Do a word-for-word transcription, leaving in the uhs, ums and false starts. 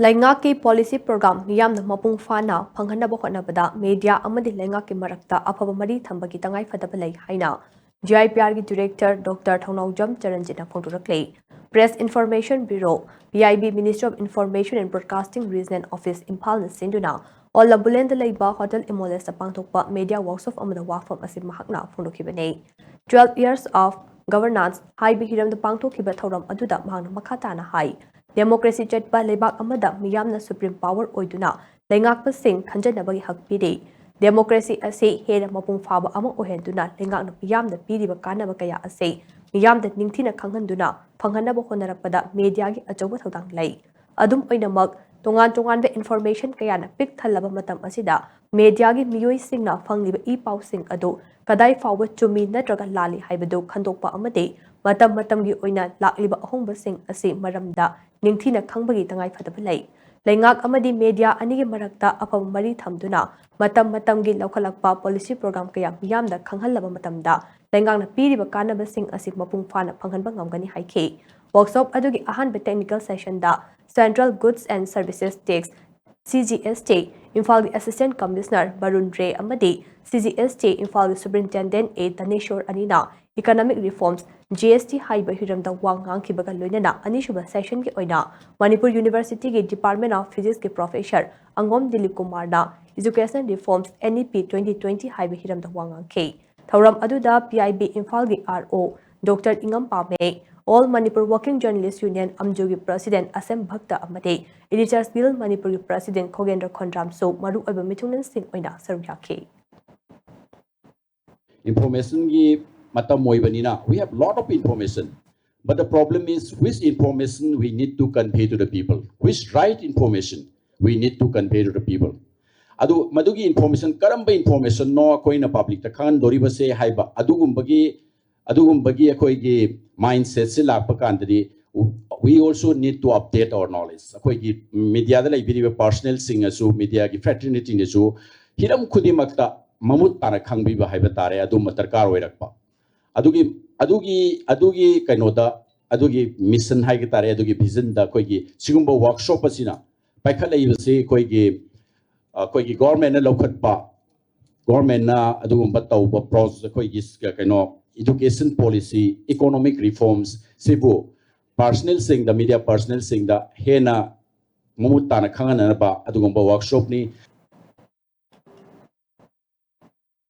ꯂꯩꯉꯥꯛꯀꯤ policy programme ꯃꯤꯌꯥꯝꯅ ꯃꯄꯨꯡ ꯐꯥꯅ ꯐꯪꯍꯟꯅꯕ ꯍꯣꯠꯅꯕꯗ ꯃꯦꯗꯤꯌꯥ ꯑꯃꯗꯤ ꯂꯩꯉꯥꯛꯀꯤ ꯃꯔꯛꯇ ꯑꯐꯕ ꯃꯔꯤ ꯊꯝꯕꯒꯤ ꯇꯉꯥꯏꯐꯗꯕ ꯂꯩ ꯍꯥꯏꯅ ꯖꯤ ꯑꯥꯏ ꯄꯤ ꯑꯥꯔꯒꯤ ꯗꯤꯔꯦꯛꯇꯔ ꯗꯣꯛꯇꯔ ꯊꯧꯅꯥꯎꯖꯝ ꯆꯔꯟꯖꯤꯠꯅ ꯐꯣꯡꯗꯣꯔꯛꯂꯤ꯫ Press Information Bureau, P I B, Ministry of Information and Broadcasting Regional Office, ꯏꯝꯐꯥꯜꯅ ꯁꯤꯟꯗꯨꯅ ꯑꯣꯜ ꯂꯝꯕꯨꯂꯦꯟꯗ ꯂꯩꯕ ꯍꯣꯇꯦꯜ ꯏꯃꯣꯂꯦꯁꯇ ꯄꯥꯡꯊꯣꯛꯄ ꯃꯦꯗꯤꯌꯥ ꯋꯥꯔꯛꯁꯣꯞ ꯑꯃꯗ ꯋꯥꯐꯝ ꯑꯁꯤ ꯃꯍꯥꯛꯅ ꯐꯣꯡꯗꯣꯛꯈꯤꯕꯅꯤ꯫ Twelve Years of Governance ꯍꯥꯏꯕ ꯍꯤꯔꯝꯗ ꯄꯥꯡꯊꯣꯛꯈꯤꯕ ꯊꯧꯔꯝ ꯑꯗꯨꯗ ꯃꯍꯥꯛꯅ ꯃꯈꯥ ꯇꯥꯅ ꯍꯥꯏ, ꯗꯦꯃꯣꯀ꯭ꯔꯦꯁꯤ ꯆꯠꯄ ꯂꯩꯕꯥꯛ ꯑꯃꯗ ꯃꯤꯌꯥꯝꯅ ꯁꯨꯄ꯭ꯔꯤꯝ ꯄꯥꯋꯔ ꯑꯣꯏꯗꯨꯅ ꯂꯩꯉꯥꯛꯄꯁꯤꯡ ꯈꯟꯖꯅꯕꯒꯤ ꯍꯛ ꯄꯤꯔꯤ꯫ ꯗꯦꯃꯣꯀ꯭ꯔꯦꯁꯤ ꯑꯁꯤ ꯍꯦꯟꯅ ꯃꯄꯨꯡ ꯐꯥꯕ ꯑꯃ ꯑꯣꯏꯍꯟꯗꯨꯅ ꯂꯩꯉꯥꯛꯅ ꯃꯤꯌꯥꯝꯗ ꯄꯤꯔꯤꯕ ꯀꯥꯟꯅꯕ ꯀꯌꯥ ꯑꯁꯤ ꯃꯤꯌꯥꯝꯗ ꯅꯤꯡꯊꯤꯅ ꯈꯪꯍꯟꯗꯨꯅ ꯐꯪꯍꯟꯅꯕ ꯍꯣꯠꯅꯔꯛꯄꯗ ꯃꯦꯗꯤꯌꯥꯒꯤ ꯑꯆꯧꯕ ꯊꯧꯗꯥꯡ ꯂꯩ꯫ ꯑꯗꯨꯝ ꯑꯣꯏꯅꯃꯛ, ꯇꯣꯉꯥꯟ ꯇꯣꯉꯥꯟꯕ ꯏꯟꯐꯣꯔꯃꯦꯁꯟ ꯀꯌꯥꯅ ꯄꯤꯛ ꯊꯜꯂꯕ ꯃꯇꯝ ꯑꯁꯤꯗ ꯃꯦꯗꯤꯌꯥꯒꯤ ꯃꯤꯑꯣꯏꯁꯤꯡꯅ ꯐꯪꯂꯤꯕ ꯏ ꯄꯥꯎꯁꯤꯡ ꯑꯗꯨ ꯀꯗꯥꯏ ꯐꯥꯎꯕ ꯆꯨꯝꯃꯤ ꯅꯠꯇ꯭ꯔꯒ ꯂꯥꯜꯂꯤ ꯍꯥꯏꯕꯗꯨ ꯈꯟꯗꯣꯛꯄ ꯑꯃꯗꯤ ꯃꯇꯝ ꯃꯇꯝꯒꯤ ꯑꯣꯏꯅ ꯂꯥꯛꯂꯤꯕ ꯑꯍꯣꯡꯕꯁꯤꯡ ꯑꯁꯤ ꯃꯔꯝꯗ ꯅꯤꯡꯊꯤꯅ ꯈꯪꯕꯒꯤ ꯇꯉꯥꯏꯐꯗꯕ ꯂꯩ꯫ ꯂꯩꯉꯥꯛ ꯑꯃꯗꯤ ꯃꯦꯗꯤꯌꯥ ꯑꯅꯤꯒꯤ ꯃꯔꯛꯇ ꯑꯐꯕ ꯃꯔꯤ ꯊꯝꯗꯨꯅ ꯃꯇꯝ ꯃꯇꯝꯒꯤ ꯂꯧꯈꯠꯂꯛꯄ ꯄꯣꯂꯤꯁꯤ ꯄ꯭ꯔꯣꯒ꯭ꯔꯥꯝ ꯀꯌꯥ ꯃꯤꯌꯥꯝꯗ ꯈꯪꯍꯜꯂꯕ ꯃꯇꯝꯗ ꯂꯩꯉꯥꯛꯅ ꯄꯤꯔꯤꯕ ꯀꯥꯟꯅꯕꯁꯤꯡ ꯑꯁꯤ ꯃꯄꯨꯡ ꯐꯥꯅ ꯐꯪꯍꯟꯕ ꯉꯝꯒꯅꯤ ꯍꯥꯏꯈꯤ꯫ ꯋꯥꯔꯛꯁꯣꯞ ꯑꯗꯨꯒꯤ ꯑꯍꯥꯟꯕ technical ꯁꯦꯁꯟꯗ Central Goods and Services Tax, C G S T, ꯏꯝꯐꯥꯜꯒꯤ ꯑꯦꯁꯤꯁꯇꯦꯟ ꯀꯃꯤꯁꯅꯔ ꯕꯔꯨꯟ ꯔꯦ ꯑꯃꯗꯤ C G S T ꯏꯝꯐꯥꯜꯒꯤ ꯁꯨꯄꯔꯤꯟꯇꯦꯟꯗꯦꯟ ꯑꯦ ꯙꯅꯦꯁꯣꯔ ꯑꯅꯤꯅ ꯏꯀꯣꯅꯣꯃꯤꯛ ꯔꯤꯐꯣꯔꯝꯁ, ꯖꯤ ꯑꯦꯁ ꯇꯤ ꯍꯥꯏꯕ ꯍꯤꯔꯝꯗ ꯋꯥ ꯉꯥꯡꯈꯤꯕꯒ ꯂꯣꯏꯅꯅ ꯑꯅꯤꯁꯨꯕ ꯁꯦꯁꯟꯒꯤ ꯑꯣꯏꯅ ꯃꯅꯤꯄꯨꯔ ꯌꯨꯅꯤꯚꯔꯁꯤꯇꯤꯒꯤ Department of Physicsꯀꯤ ꯄ꯭ꯔꯣꯐꯦꯁꯔ ꯑꯉꯣꯝ ꯗꯤꯂꯤꯞ ꯀꯨꯃꯥꯔꯅ Educational Reforms, N E P twenty twenty ꯍꯥꯏꯕ ꯍꯤꯔꯝꯗ ꯋꯥ ꯉꯥꯡꯈꯤ꯫ ꯊꯧꯔꯝ ꯑꯗꯨꯗ P I B ꯏꯝꯐꯥꯜꯒꯤ R O ꯗꯣꯛꯇꯔ ꯏꯉꯝ Pame, All Manipur Working Journalist Union, ꯑꯝꯖꯨꯒꯤ ꯄ꯭ꯔꯁꯤꯗꯦꯟ ꯑꯁꯦꯝ ꯚꯛꯇ ꯑꯃꯗꯤ Editors Guild ꯃꯅꯤꯄꯨꯔꯒꯤ ꯄ꯭ꯔꯁꯤꯗꯦꯟ ꯈꯣꯒꯦꯟꯗ꯭ꯔ ꯈꯣꯟꯗ꯭ꯔꯥꯝꯁꯨ ꯃꯔꯨꯑꯣꯏꯕ ꯃꯤꯊꯨꯡꯂꯦꯟꯁꯤꯡ ꯑꯣꯏꯅ ꯁꯔꯨꯛ ꯌꯥꯈꯤ꯫ Informationꯒꯤ ꯃꯇꯝ ꯑꯣꯏꯕꯅꯤꯅ, we have lot of information, but the problem is which information we need to convey to the people, which right information we need to convey to the people. ꯑꯗꯨ ꯃꯗꯨꯒꯤ information, ꯀꯔꯝꯕ informationꯅꯣ ꯑꯩꯈꯣꯏꯅ publicꯇ ꯈꯪꯍꯟꯗꯣꯔꯤꯕꯁꯦ ꯍꯥꯏꯕ ꯑꯗꯨꯒꯨꯝꯕꯒꯤ ꯑꯗꯨꯒꯨꯝꯕꯒꯤ ꯑꯩꯈꯣꯏꯒꯤ mindsetꯁꯦ ꯂꯥꯛꯄ ꯀꯥꯟꯗꯗꯤ, we also need to update our knowledge. ꯑꯩꯈꯣꯏꯒꯤ mediaꯗ ꯂꯩꯕꯤꯔꯤꯕ personnelꯁꯤꯡꯅꯁꯨ, mediaꯒꯤ fraternityꯅꯁꯨ ꯍꯤꯔꯝ ꯈꯨꯗꯤꯡꯃꯛꯇ ꯃꯃꯨꯠ ꯇꯥꯅ ꯈꯪꯕꯤꯕ ꯍꯥꯏꯕ ꯇꯥꯔꯦ, ꯑꯗꯨꯝꯕ ꯗꯔꯀꯥꯔ ꯑꯣꯏꯔꯛꯄ꯫ ꯑꯗꯨꯒꯤ ꯑꯗꯨꯒꯤ ꯑꯗꯨꯒꯤ ꯀꯩꯅꯣꯗ, ꯑꯗꯨꯒꯤ mission ꯍꯥꯏꯕ ꯇꯥꯔꯦ, ꯑꯗꯨꯒꯤ visionꯗ ꯑꯩꯈꯣꯏꯒꯤ ꯁꯤꯒꯨꯝꯕ workshop ꯑꯁꯤꯅ ꯄꯥꯏꯈꯠꯂꯛꯏꯕꯁꯤ ꯑꯩꯈꯣꯏꯒꯤ ꯑꯩꯈꯣꯏꯒꯤ ꯒꯣꯔꯃꯦꯟꯅ ꯂꯧꯈꯠꯄ, ꯒꯣꯔꯃꯦꯟꯅ ꯑꯗꯨꯒꯨꯝꯕ ꯇꯧꯕ ꯄ꯭ꯔꯣ ꯑꯩꯈꯣꯏꯒꯤ ꯀꯩꯅꯣ education policy, economic reforms ꯁꯤꯕꯨ ꯄꯥꯔꯁꯅꯦꯜꯁꯤꯡꯗ, ꯃꯤꯗꯤꯌꯥ ꯄꯥꯔꯁꯅꯦꯜꯁꯤꯡꯗ ꯍꯦꯟꯅ ꯃꯃꯨꯠ ꯇꯥꯅ ꯈꯪꯍꯟꯅꯅꯕ ꯑꯗꯨꯒꯨꯝꯕ ꯋꯥꯔꯛꯁꯣꯞꯅꯤ꯫